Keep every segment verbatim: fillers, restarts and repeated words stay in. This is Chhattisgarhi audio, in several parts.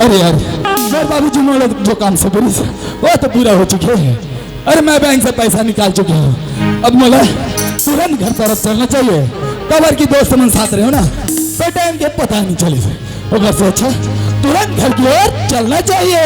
अरे यार, मोर बाबूजी मोला जो काम सौंपिस हे, वो तो पूरा हो चुके हे। अरे, मैं बैंक से पैसा निकाल चुके हंव। अब मोला तुरंत घर तरफ चलना चाहिए, काबर कि दोस्त मन साथ रहे ना, तो टाइम के पता नहीं चले। ओकर से अच्छा तुरंत घर की ओर चलना चाहिए।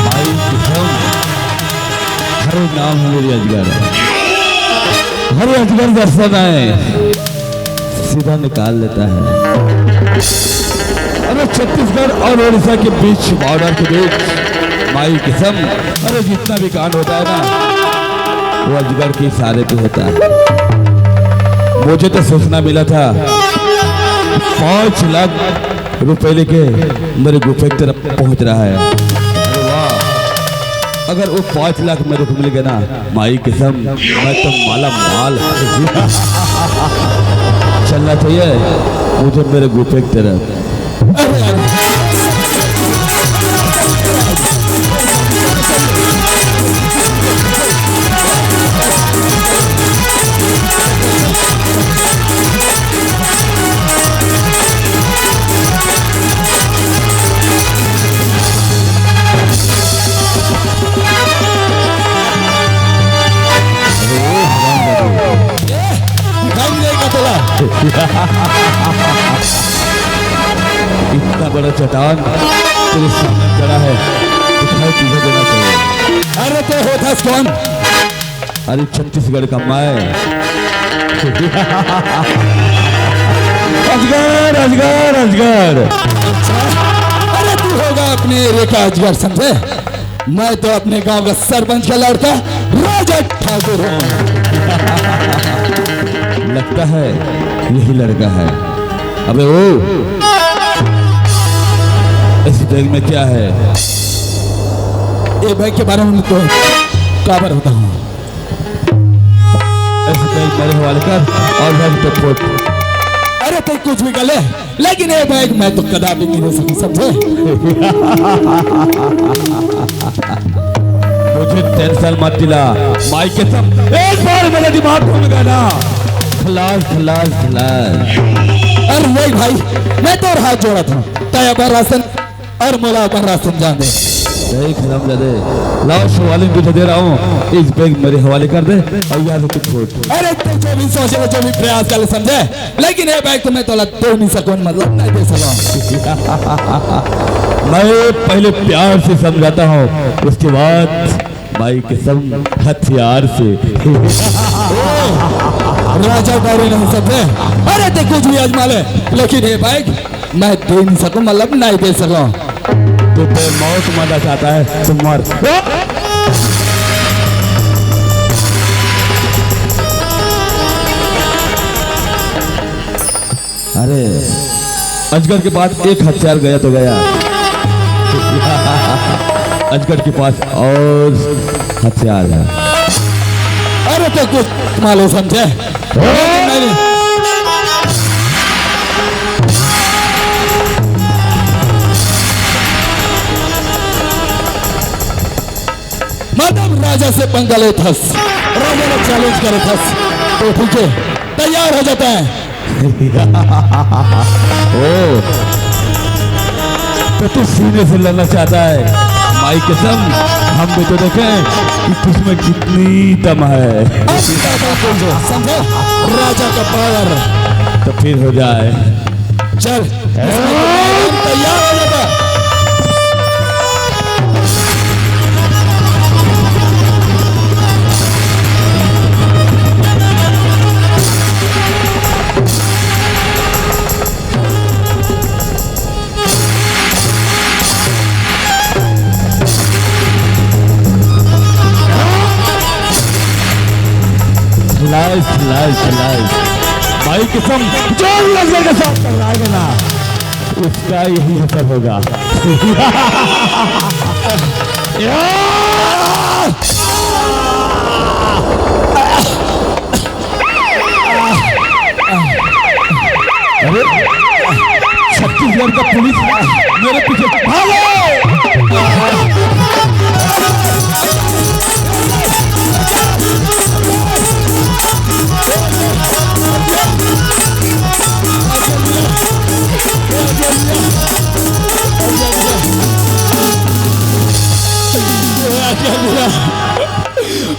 भाई कसम, अरे नाम है मेरी अजगर। अरे अजगर जैसा ना है, सीधा निकाल लेता है। अरे छत्तीसगढ़ और उड़ीसा के बीच, बॉर्डर के बीच, माई कसम, अरे जितना भी कांड होता है ना, वो अजगर के इशारे पे होता है। मुझे तो सूचना मिला था, पाँच लाख रुपए लेके मेरे गुफे की तरफ पहुंच रहा है। अरे वाह, अगर वो पाँच लाख मेरे को मिल गए ना, माई कसम, मैं तो माला माल। चलना चाहिए मुझे मेरे गुफे की तरफ। इतना बड़ा चट्टान तेरे सामने खड़ा है, दिखाई तुझे देना चाहिए। अरे तो होता कौन? अरे छत्तीसगढ़ का मैं। अजगर, अजगर, अजगर। अरे तू होगा अपने एरिया का अजगर, समझे? मैं तो अपने गांव का सरपंच का लड़का राजा ठाकुर हूँ। लगता है यही लड़का है। अबे ओ, इस बैग में क्या है? ये बैग के बारे में तो काबर होता हूँ। इस बैग मेरे हवाले कर और बैग तो फोड़। अरे तू कुछ भी कर ले, लेकिन ये बैग मैं तो कदापि नहीं दे सकूं, समझे? मुझे टेंशन मत दिला, माई कसम, एक बार मेरा दिमाग घूम गया ना, खलास, खलास, खलास। अरे नहीं भाई, मैं तो हाथ जोड़ा था, तय अपन राशन और मोला अपन राशन जान दे। देख हरामजादे, लाओ शिवालिक तुझे दे रहा हूँ, इस बैग मेरे हवाले कर दे और यहाँ से तू छोड़। अरे तू जो भी सोचे, जो भी प्रयास कर ले, समझे, लेकिन ये बैग तो मैं तोला दे नहीं सकूँ, मतलब नहीं दे सकूँ। मैं पहले प्यार से समझाता हूँ, उसके बाद माई कसम हथियार से। राजा डरे नहीं सकते। अरे ते कुछ भी आजमा ले, लेकिन ये बैग मैं दे नहीं सकूं, मतलब नहीं दे सकूं। तू बेमौत मरना चाहता है तो मर। अरे अजगर के पास एक हथियार गया तो गया। अजगर के पास और हथियार है। अरे तो कुछ मालूम समझे। मतलब राजा से पंगा लेथस, राजा ला चैलेंज करथस, तो ठीक है, तैयार हो जाता है। ओ, तो तू सीने से लड़ना चाहता है? माई कसम, हम भी तो देखें कि तुझमें कितनी दम है। अब समझो, समझो राजा का पावर। तो फिर हो जाए। चल, तैयार हो जा। Life, life, life. भाई कसम, जो भी लड़के के साथ टकराएगा ना, उसका यही असर होगा। यार! अरे, छत्तीसगढ़ का पुलिस मेरे पीछे, भागो!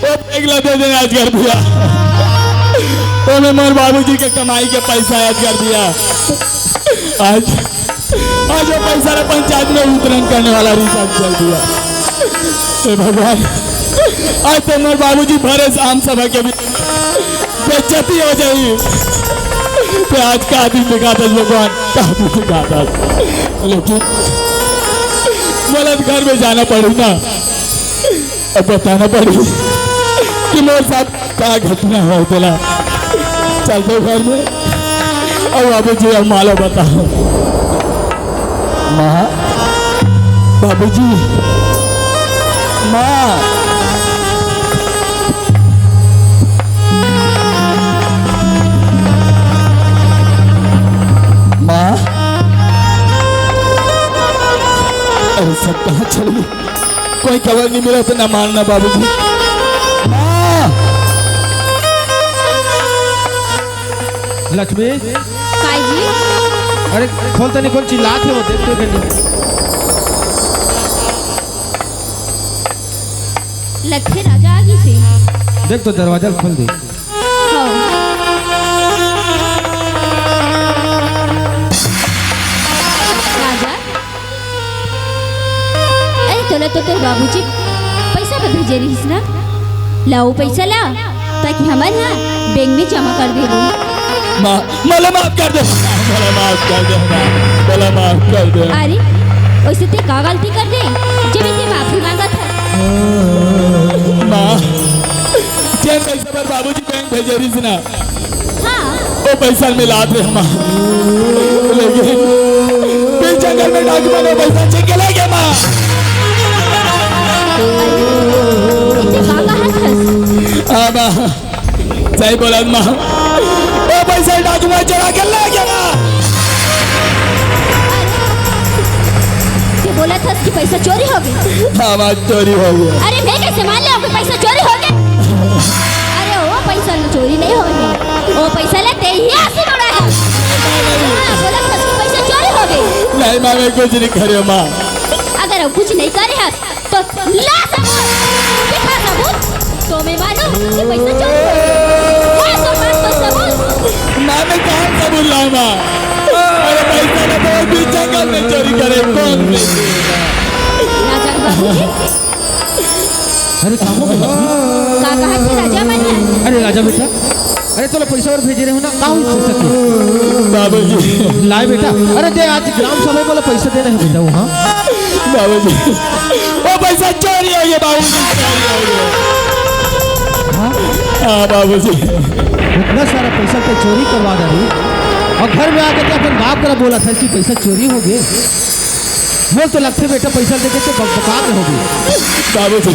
वो बैग ला दे दे राजगर भैया। तो मैं मोर बाबूजी के कमाई के पैसा याद कर दिया। आज, आज वो पैसा ला पंचायत में वितरण करने वाला रिचार्ज कर दिया। हे भगवान, आज तो मोर बाबूजी भरे आम सभा के भी बेइज्जती हो जाई। तो आज का दिन दिखाता भगवान, का दिन दिखाता। लेकिन मोला घर में जाना पड़ी ना, अब बताना पड़ी कि मोर साथ का घटना हो तेला। चल तो घर में, अब बाबूजी अब माँ ला बताओ। माँ, बाबूजी, माँ, माँ, अरे सब कहाँ चली? कोई खबर नहीं मिला तो ना मारना बाबूजी। माँ! लक्ष्मी, काय जी? अरे खोल तनी, कोन चिल्लात हे वो, देख तो कनी। लगथे राजा आ गिस हे। देख तो दरवाजा खोल दे। हव। राजा, अरे तोला तो तोर बाबूजी पैसा बर भेजे रहिस ना, ला वो पैसा ला, ताकि हमन ह बैंक में जमा कर देबो। माँ, मोला माफ कर दे, मोला माफ कर दे, माँ, मोला माफ कर दे। अरे, वैसे ते का गलती कर दे, जब ते माफी मांगत है? माँ, जेन पैसा बर बाबूजी बैंक भेजे रहिस ना, हाँ। वो पैसा मिला दे माँ। लेकिन बीच जंगल में डाकू मन वो पैसा छीन के ले गए माँ। इतने का कहत हस? हाँ माँ, सही बोलत माँ। वो पैसा डाकू मन चोरा के ले गए माँ। ते बोलत हस कि पैसा चोरी हो गए। हाँ माँ, चोरी हो गए। अरे मैं कैसे मान लेंव कि पैसा चोरी हो गए? अरे वो पैसा चोरी नहीं होगे, वो पैसा ला ते ही आंसू बड़ा है। हाँ, बोलत हस कि पैसा चोरी हो गए। नहीं माँ, मैं कुछ नहीं करे माँ। अगर हम कुछ नहीं करे हस तो ला सबूत, दिखा सबूत। तो मैं मानूं कि पैसा चोरी हो गए। है तो पास कोई सबूत? माँ, मैं कहाँ सबूत लाऊं माँ? अरे पैसा ना तो बीच जंगल में चोरी करे, कौन दे देगा? राजा बाबू जी, अरे, का हो गया? का कहा थे राजा मन? अरे, राजा बेटा, अरे, तोला पैसा और भेजे रहे हो ना, का हुई पैसा के? बाबूजी। लाए बेटा, अरे, दे, आज ग्राम सभा में बोला पैसा देना है बेटा, वो, हाँ? बाबूजी, वो पैसा चोरी हो गया बाबूजी, चोरी हो गया। हाँ? हाँ, बाबूजी। इतना सारा पैसा तो चोरी करवा डाली और घर में आके तो अपन बाप करा बोला था कि पैसा चोरी हो गया। मोर तो लगथे बेटा, पैसा देके तो बकबका के होगे। बाबूजी,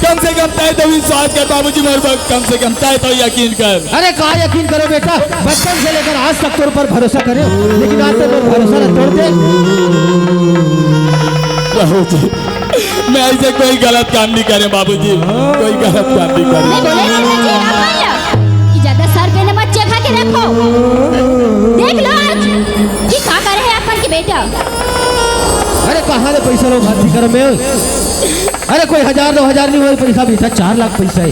कम से कम तय तो विश्वास कर बाबूजी, मोर पर कम से कम तय तो यकीन कर। अरे का यकीन करो बेटा, बचपन से लेकर आज तक तोर पर भरोसा करे, लेकिन आज तो तोर भरोसा ला तोड़ दे। बाबूजी, मैं ऐसे कोई गलत काम नहीं करे बाबूजी, कोई गलत काम नहीं करे। मैं बोले ना जी, आप मान लो कि ज्यादा सर पे न मत चढ़ा के रखो। देख लो आज कि का करे है अपन के बेटा। अरे कहाँ ले पैसा लो भर्ती कर में? अरे कोई हजार दो हजार नहीं हुआ पैसा बेटा, चार लाख पैसा है।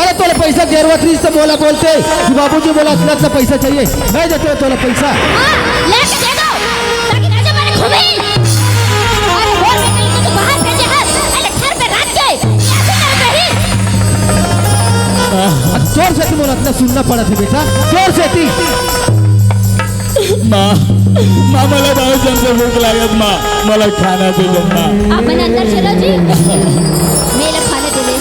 अरे तोला पैसा जरूरत रही तो मोला बोलते कि बाबूजी मोला इतना इतना पैसा चाहिए, नहीं देते तोला पैसा। हाँ, लेके दे दो, ताकि राजा मारे घूमे। अरे बोल बेटा, तू तो बाहर भेजे हस, अरे घर पे रख के, कैसे कर रही? अब जोर से तुम इतना सुनना पड़ा था बेटा, जोर से थी। माँ, माँ, मोला बहुत जन से भूख लागत, माँ, मोला खाना दे दे, माँ। अपन अंदर चलो जी। मेला खाना दे दे।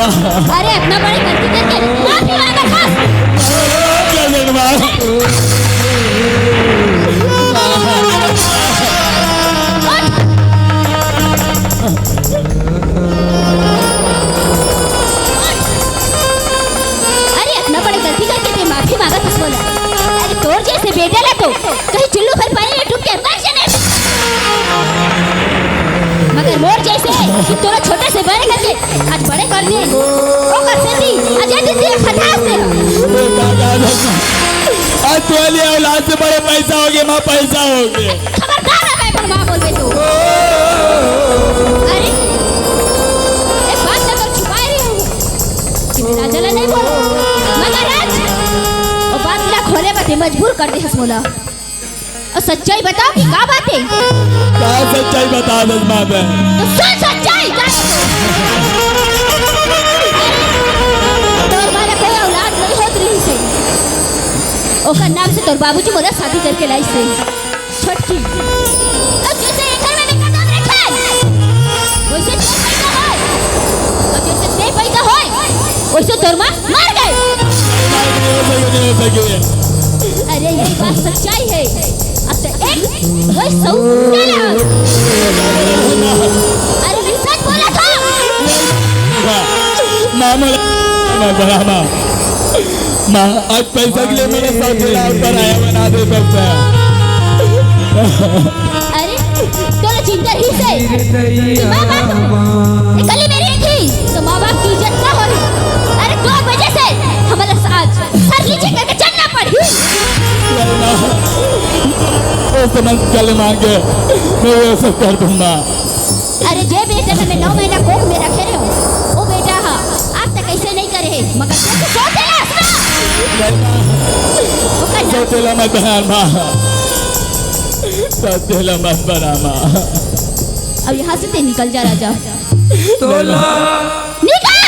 माँ। अरे, इतना बड़ी गलती करके माफी मांगत हस। माँ, माफ कर दे माँ। उठ। अरे, इतना बड़ी गलती करके ते माफी मांगत हस बोला। अरे, तोर जैसे बेटा ला तो कहीं चुल्लू भर पानी में डूब के मर जाने। मगर मोर जैसे कि तोला छोटे से बड़े करके आज बड़े कर दे, ओकर सेती आज ये दिन खटास दे। आज तोहर औलाद से बड़े पैसा होगे माँ, पैसा होगे। खबरदार ना मैं माँ बोलबे तो। अरे, एक बात ला तो छुपाए रहे हूँ कि मैं राजा ला नहीं बोलूँ, मगर आज वो बात ला खोले बर ते मजबूर कर दे हस मोला। अउ सच्चाई बता कि का बात हे? का सच्चाई बता दस माँ बहन? तो सुन सच्चाई, जा। तोर मारे कोई औलाद नहीं होत रहिस हे। ओकर नाम से तोर बाबूजी मोला शादी करके लाइस हे। छोटकी। अब जैसे ये घर में बेटा नाम रखे, वैसे ते पैदा होय। अब जैसे ते पैदा होय, वैसे तोर माँ मर गई। नहीं हो सके, नहीं हो सके। अरे, ये बात सच्चाई हे। अब तो एक वही सौ चला। अरे, मैं सच बोला था। माँ, माँ, माँ, माँ, माँ, आज पैसा के लिए मैंने साथ मिला और पराया बना दे सकता है। अरे, तोला चिंता ही से। माँ बाप, ये कली मेरी थी, तो माँ बाप की इज्जत का होई? अरे, तोर वजह से हमारा आज सर नीचे करके चलना पड़ी। ओ समझ कल मांगे, मैं वो सब कर दूंगा। अरे, जे बेटा मैं नौ महीना कोख में रखे रहे हूँ, वो बेटा हा, आज तक ऐसे नहीं करे है, मगर तू तो सोच ले, असना। नहीं माँ। ओकर नाम सोचेला मत बना माँ। सोचेला मत बना माँ। अब यहाँ से ते निकल जा राजा। तोला निकल।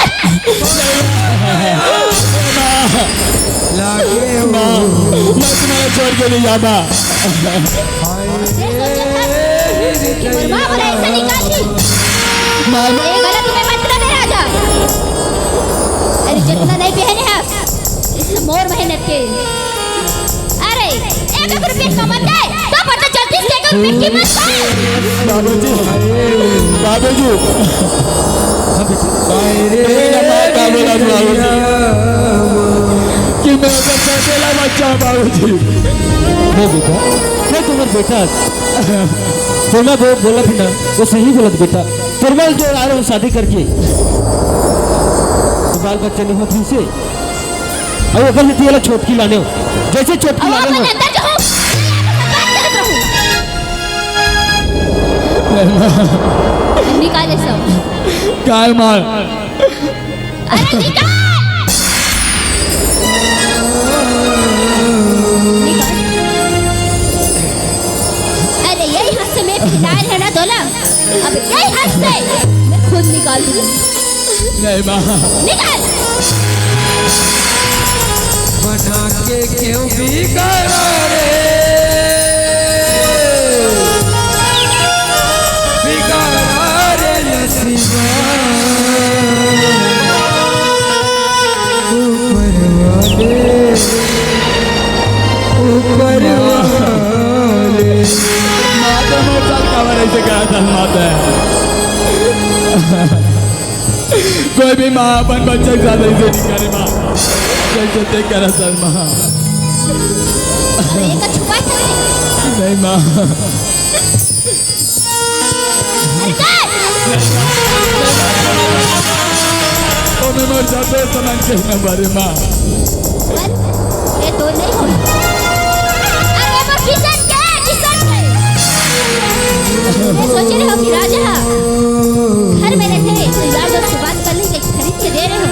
लागे माँ, मैं तुम्हें छोड़ के नहीं जाता। हाय रे तेरी माँ बोला, ऐसा निकाल दी। माँ, ये गलत में मत रहे राजा। अरे, जितना नहीं पहने हैं, इतना मोर मेहनत के। अरे, एक एक रुपये कमाते, तो पता चलती है, एक एक रुपये कीमत का। बाबूजी, बाबूजी। मेरा माँ का बोला था बाबूजी कि मैं उधर से अकेला बच्चा हूँ बाबूजी। नहीं बेटा, मैं तुम्हारा बेटा। तो मैं वो बोला थी ना, वो सही बोला था बेटा। तो मैं जो आ रहा हूँ शादी करके, तो बाल बच्चा नहीं होती से। अब ओकर सेती एला छोटकी लाने हो। जैसे छोटकी अब लाने अपन हो। अंदर जो हो, बात करत रहू। निकाले सब। काय मार? अरे निकाल। निकाल। अरे यही हाथ से मैं फिनाइल है ना दोला, अब यही हाथ से मैं खुद निकाल दूँ। नहीं माँ। निकल। बना के क्यों बिगाड़ा रे, बिगाड़ा रे नसीबा। ऊपर वाले, ऊपर वाले। माता मोर साथ काबर ऐसे कहा था माता? कोई भी माँ अपन बच्चा के साथ ऐसे नहीं करे माँ, जैसे ते करा सर माँ। अरे, ये तो छुपा था। नहीं माँ। ओमे मोर जातो समान के न बारे माँ। पर ये तो नहीं हो। अरे वो किशन के, किशन के। ये सोचे रहे हो कि राजा घर में रहते हैं, तो यार दोस्त से बात कर लेंगे, खरीद के दे रहे हो।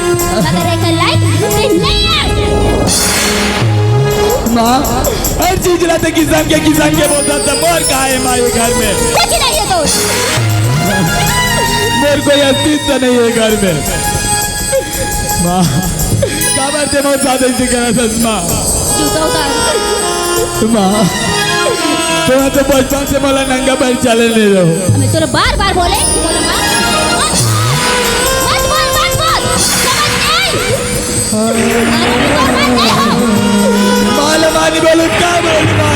मगर एक लाइक नहीं है। माँ, हर चीज ला ते किसान के, किसान के बोलता था, मोर का है माँ ये घर में? कुछ नहीं है दोस्त। मोर कोई अस्तित्व नहीं है घर में। माँ, काबर ते मोर साथ ऐसे करा सच माँ? जूता उतार। माँ, तोरा तो बचपन से मोला नंगा पैर चले नहीं रहो। मैं तोरा बार बार बोले कि बोला माँ, मत बोल, मत बोल, मत बोल, समझ नहीं आई? मालूम नहीं बोलू, का बोलू माँ?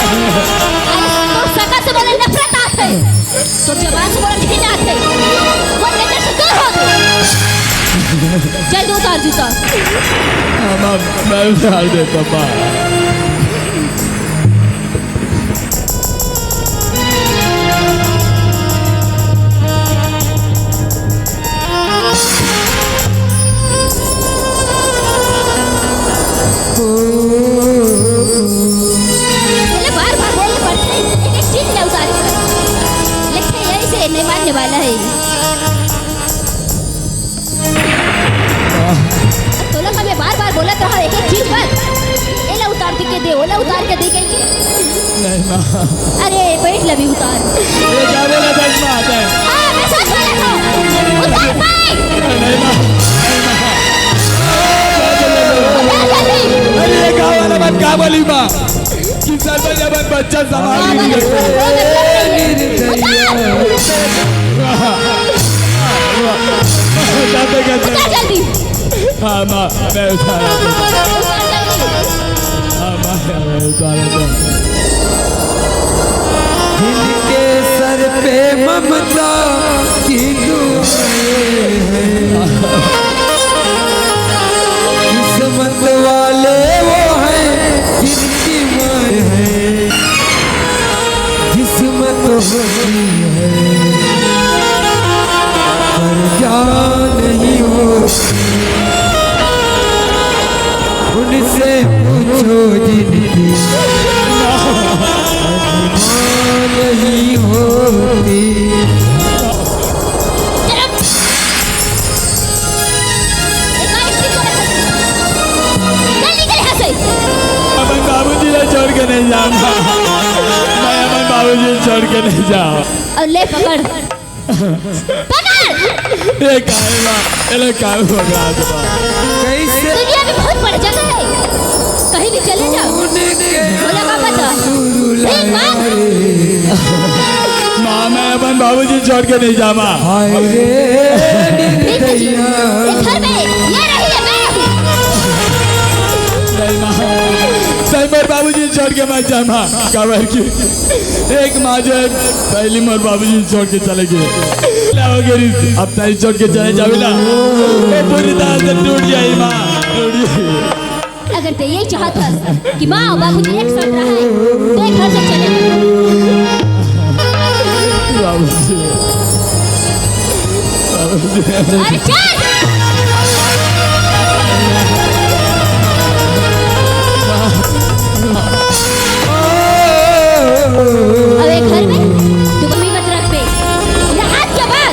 अरे, तोर सकल से बोले नफरत आत है। तोर जबान से बोले घिन आत है। वो नजर से दूर हो तू। जल्दी उतार जूता। हाँ, माँ, मैं उतार देता, माँ। बोले, बार बार बोले पड़थे, एक एक चीज ला उतारे पड़थे। लेकिन यही से नहीं मानने वाला है। तोला का मैं बार बार बोलत रहा एक एक चीज बर, एला उतार के दे, ओला उतार के दे कहिके। नहीं माँ। अरे, बैठ लबी उतार। ये क्या बोला था माँ? हाँ, मैं सच बोला था। उतार भाई। नहीं माँ। उतार जल्दी। अरे, ये का वाला बात का बोली माँ? कि सरपंच अपन बच्चा संभाल हाँ, ली। बच्चा संभाल ली। उतार। जाते, जाते। उतार जल्दी। हाँ, माँ, मैं उतारा दूँ। हाँ, माँ, मैं उतारा दूँ। जिनके सर पे ममता की दुआएं हैं, किस्मत वाले वो हैं जिनकी माएं हैं। किस्मत होती है, पर क्या नहीं होती। उनसे पूछो जिनकी माँ नहीं होती। चल निकल यहाँ से। अपन बाबूजी ला छोड़ के नहीं जाऊंगा। मैं अपन बाबूजी ला छोड़ के नहीं जाऊँ। और ले पकड़। पकड़। ये काहे माँ? ये ले काहे पकड़ा तू माँ? कैसे? दुनिया में बहुत बड़ी जगह है, कहीं भी चले जाओ। बोला पापा तो। एक बार। माँ, मैं अपन बाबूजी छोड़ के नहीं जामा। हाय रे भीख जी, निर्दयिया। ये घर में ये रही है, मैं। नहीं माँ, सही मोर बाबूजी छोड़ के मत जामा। काबर की एक माँ जो है, पहली मोर बाबूजी छोड़ के चले गए। ले हो गई, अब ताई छोड़ के चले जावे ना, ये पूरी तरह से टूट जाई माँ, टूट जाई। अगर ते ये चाहत हस कि माँ और बाबूजी एक साथ रहे, तो ये घर से चले जाओ। बाबूजी, बाबूजी। अरे चल! अबे घर में दुबई मत रख बे। ना आज के बाद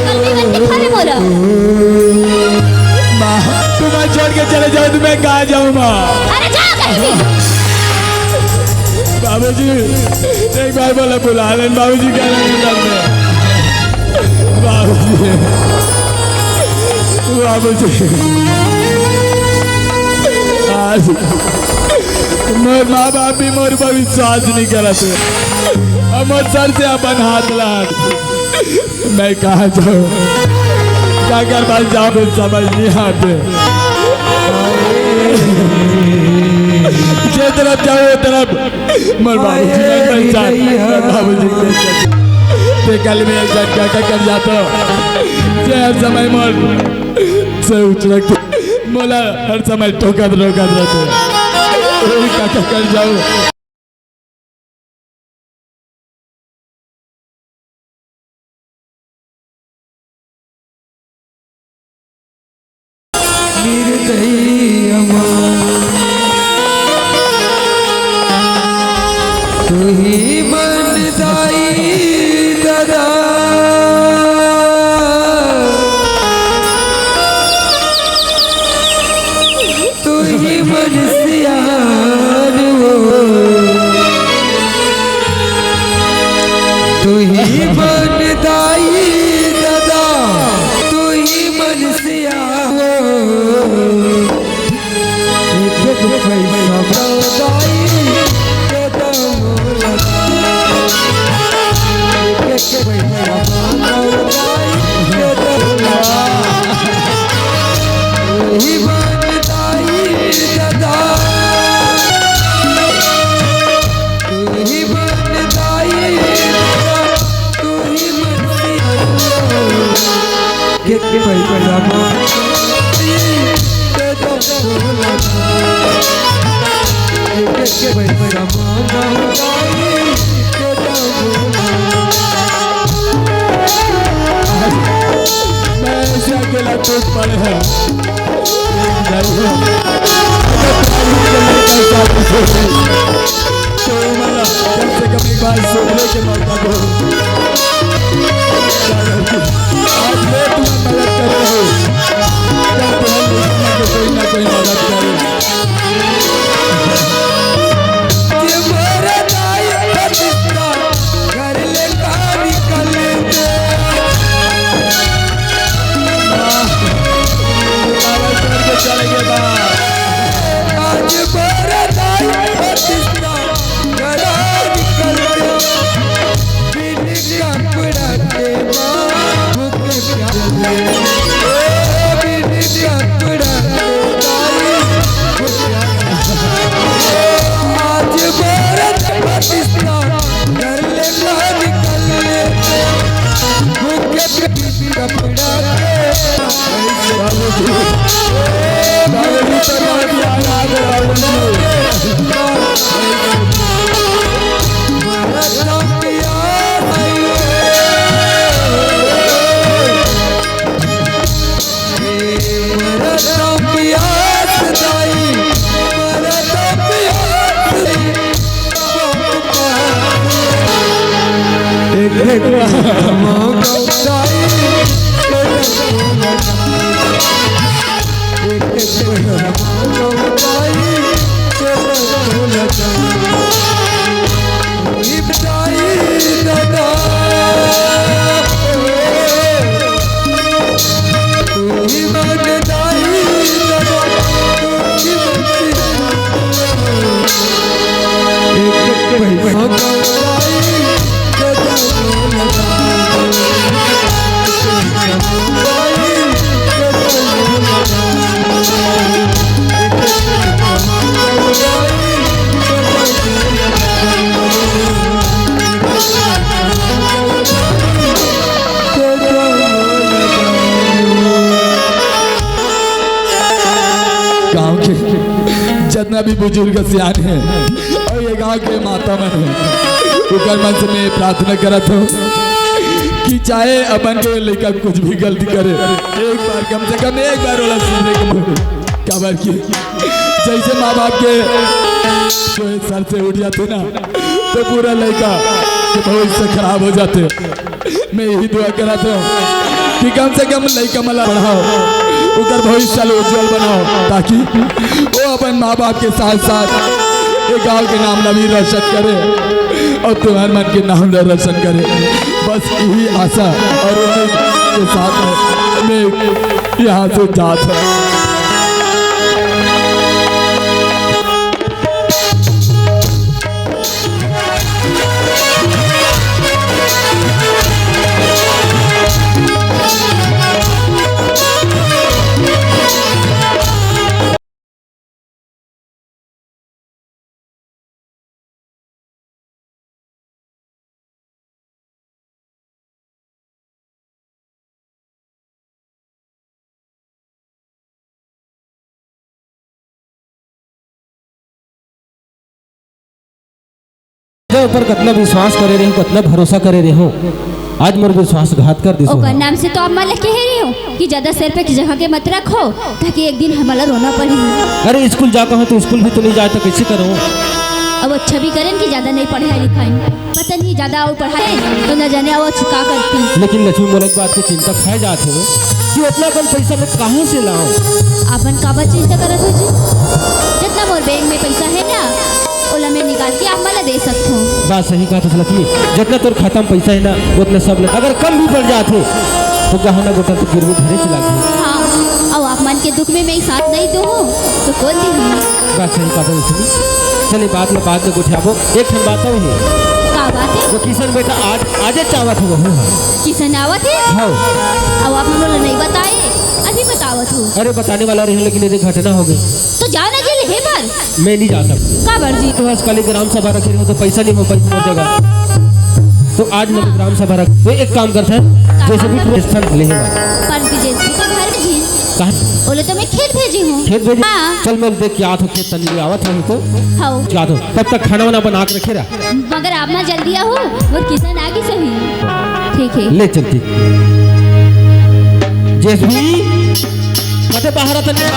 कल भी मत दिखा दे मोला। माँ, तुम आज छोड़ के चले जाओ तो मैं कहाँ जाऊँ माँ? अरे जा कहीं भी। बाबूजी, एक बार बोला बुला लेन बाबूजी, क्या नाम है घर में? बाबूजी, बाबूजी, आज मोर माँ बाप भी मोर पर विश्वास नहीं करत हे। अब मोर सर से अपन हाथ ला हट। मैं कहाँ जाऊँ? काकर पास जाऊँ? कुछ समझ नहीं आते। जे तरफ जाऊँ, वो तरफ मोर बाबूजी नहीं पहचान, मोर बाबूजी नहीं पहचान। ते कल में एक झटका का कर जाता, जे हर समय मोर से उचलक, मोला हर समय टोकत रोकत रहते। ओही काका कर जाऊँ। तू ही बन दाई ददा, तू ही बन सियान हो, तू ही बन दाई ददा, तू ही बन सियान हो। एक एक पैसा दाई ददा मोला, एक एक पैसा दाई ददा मोला। तू ही बन दाई ददा, तू ही बन दाई ददा, तू ही बन सियान हो। के, के पैसा मांगो, के दो बोला। के, के पैसा मांगो, के दो बोला। मैं ऐसे अकेला टूट पड़े हैं। तो मतलब, कम से कम एक बार सुधरे के मौका दो। आज मैं तुम्हारी मदद कर रहा हूँ, कल तुम्हारे जीवन में कोई ना कोई मदद करे। ये मेरा दाई प्रतिष्ठा घर ले कहाँ निकल दे। बाबा छोड़ के चले गए बा। आज मेरा दाई प्रतिष्ठा घर निकल दे। बिन कपड़ा के माँ भूख प्यास, ए, बिन कपड़ा के दाई भूख प्यास। आज भारत पाकिस्तान घर ले ना निकल ले, भूख के बिन कपड़ा के। ए, बिन कपड़ा के गांव के जितना भी बुजुर्ग सियान हे अउ ये गांव के माता मन हे, ओकर मन से मैं प्रार्थना करत हूँ कि चाहे अपन के लइका कुछ भी गलती करे, एक बार, कम से कम एक बार ओला सुधरे के मौका। काबर कि जैसे माँ बाप के जो है सर से उठ जाथे ना, तो पूरा लइका के भविष्य खराब हो जाथे। मैं यही दुआ करत हूँ कि कम से कम लइका मन ला पढ़ाओ, ओकर भविष्य ला उज्जवल बनाओ, ताकि वो अपन माँ बाप के साथ साथ ये गांव के नाम ला भी रोशन करे अउ तुम्हर मन के नाम ला रोशन करे। बस यही आशा अउ उम्मीद के साथ मैं यहाँ से जात हूँ। तेरे ऊपर कतना विश्वास करे रहे हो, कतना भरोसा करे रहे हो, आज मोर विश्वासघात कर दिस ओकर हो। नाम से तो आप मन ल कहे रहे हो कि ज्यादा सिर पे जगह के मत रखो, ताकि एक दिन हमला रोना पड़े। अरे, स्कूल जा कहो तो स्कूल भी तो नहीं जाए, तो कैसे करो? अब अच्छा भी करें कि ज्यादा नहीं पढ़ाई लिखाई, पता नहीं ज्यादा और पढ़ाई तो न जाने और का करती। लेकिन लक्ष्मी, मोला एक बात के चिंता खाए जात हो कि उतना कन पैसा मैं कहाँ से लाऊं? अपन काबर चिंता करत हो जी? जितना मोर बैंक में पैसा है ना, ओला मैं निकाल के आप मन ला दे सकथों। बात सही कहा तो लक्ष्मी, जितना तोर खाता में पैसा है ना, उतना सब ले। अगर कम भी पड़ जात हो, तो गहना गोटा तो गिरवी धरे चला गए। हाँ, अब आप मन के दुख में मैं साथ नहीं दूँ, तो कौन दी? बात सही कहा तो लक्ष्मी, चले बात में बाद में गोठियाबो। एक ठन बात और है। का बात है? वो किशन बेटा आज, आजे चावत हो, वो है। किशन आवत है? हाँ। अब आप मन ला नहीं बताए, अभी बतावत हो। अरे बताने वाला रहे, लेकिन ये घटना हो गई। तो जाओ ना जी लेहे बर। मैं नहीं जा सकता। काबर जी? तो आज काली ग्राम सभा रखे रहे हो तो पैसा नहीं हो पाई मोर जगह। तो आज मैं ग्राम सभा रख, तो एक काम करते हैं, जैसे भी तू स्थान ले लेगा। पर जी जैसे तो घर में जी। कहाँ? बोले तो मैं खेत भेजी हूँ। खेत भेजी? हाँ। चल मैं देख के आत हूँ खेत तनी आवत हूँ तो। हाँ। क्या तो तब तक खाना वाना बना के रखे रहा। मगर आप ना जल्दी आओ, मोर किशन आगे सही। ठीक है। ले चलती। जेसबी, कते बाहर आता नहीं?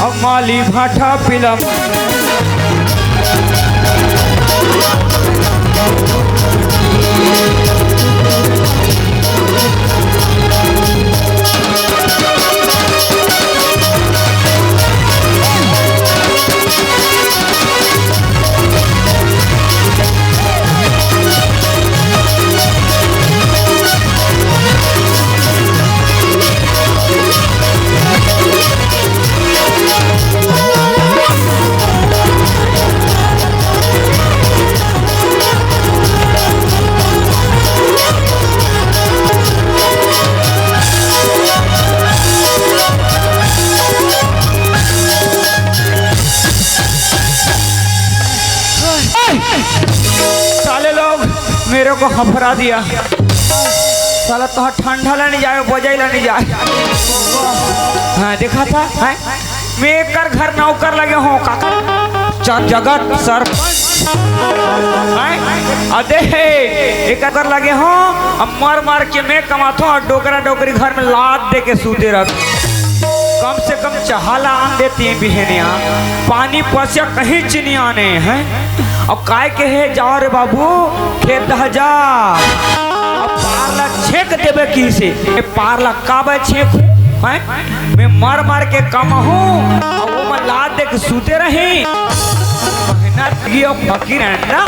अब माली भाटा पिलम। साले लोग मेरे को हफरा दिया। साला तो ठंडा ला नहीं जाए, बजाई ला नहीं जाए। हाँ, देखा था, हैं? मैं एकर घर नौकर लगे हों, काकर? ज-, जगत सरपंच। हैं? अदे हे, एकर घर लगे हों, अब मर मर के मैं कमाथों और डोकरा डोकरी घर में लात दे के सूते रह। कम से कम चहा ला आन देती बिहनिया, पानी पसिया कहीं चिनी आने हैं। अब काय के हे, जाओ रे बाबू, खेत ह जा। अब पार ला छेक देबे किसे, ए पार ला काबर छेक, हैं? मैं मर मर के कमाहूँ, अउ ओमन लात दे के सूते रही। मेहनत की अब फकीर अंडा,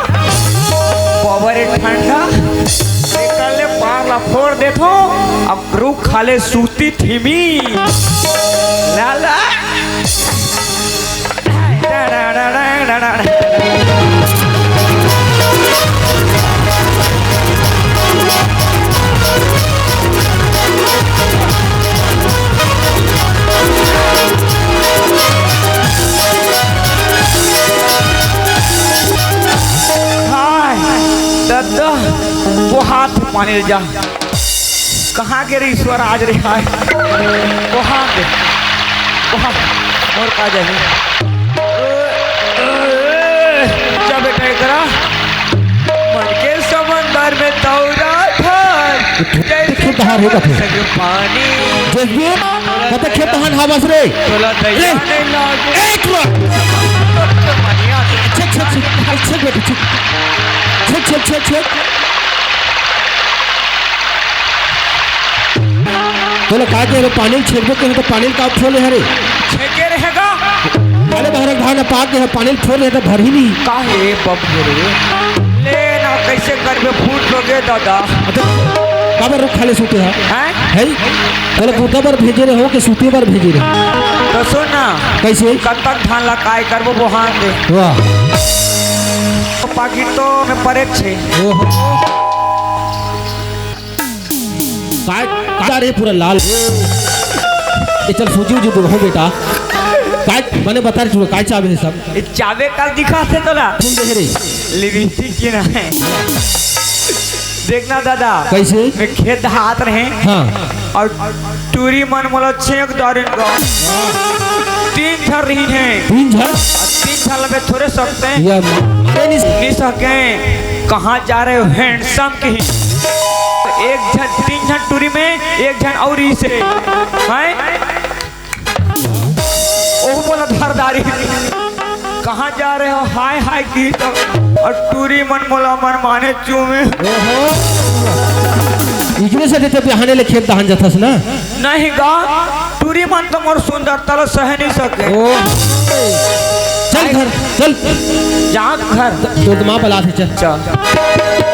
बबरे ठंडा, निकल ले पार ला फोड़ देथो, अब रुख खा ले सूती थिमी। लाला। हाय, दद्दा, वो हाथ माने जा। कहाँ गे रे ईश्वर आज रे हाय? कहाँ गे? कहाँ? मोर का जाही? जा बेटा एकरा। मन के समंदर में तौरा धर। जैसे देखिए, बाहर होगा फिर। संग पानी। जसवीर, कते खेत धान हावस रे? तोला दैया ले। नहीं लागे। एक मिनट। छेक, छेक, छेक। छेक, छेक बेटी, छेक। छेक, छेक, छेक, छेक। तोला का के रे, पानी ल छेकबो के तो पानी ल का फोले हरे? छेके रहेगा। अरे बहरक धान पाक के पानी ल फोले त भरही नहीं। काहे बम रे? ले ना, कैसे करबे, फूट लोगे दादा। अरे काबर रुख खाले सुते हा? हैं? है? तोला बुता बर भेजे रहे हो कि सुते बर भेजे रहे? तो सुन ना। कैसे? कब तक धान ला काय करबो बोहान दे। वाह। तो पाकिट तो में परे छे। ओहो। काय, काय रे पूरा लाल? ए चल सूजी उजी दूर हो बेटा। काय, मने बता रे तू, काय चाबे हे सब? ए चाबे का दिखा थे तोला? सुन दे रे। लिपस्टिक की ना है। देखना दादा। कैसे? मैं खेत हाथ रहे। हाँ। और टूरी मन मोला छेक दारिन का। तीन झर रही है। तीन झर? और तीन झर में थोड़े सकते हैं। या मारे नहीं। नहीं सके। कहाँ जा रहे हो handsome की? एक झन, तीन झन टूरी में, एक झन और इसे। हैं? ओहू मोला धरदारी। कहाँ जा रहे हो? हाय हाय की तो। और टूरी मन मोला मन माने चूमे। ओहो। इजने से देते बिहाने ले खेत दहान जाथस ना? नहीं गा, टूरी मन तो मोर सुंदरता ला सह नहीं सके। ओ। चल घर, चल। जा घर। तोर माँ बला थे, चल। चल।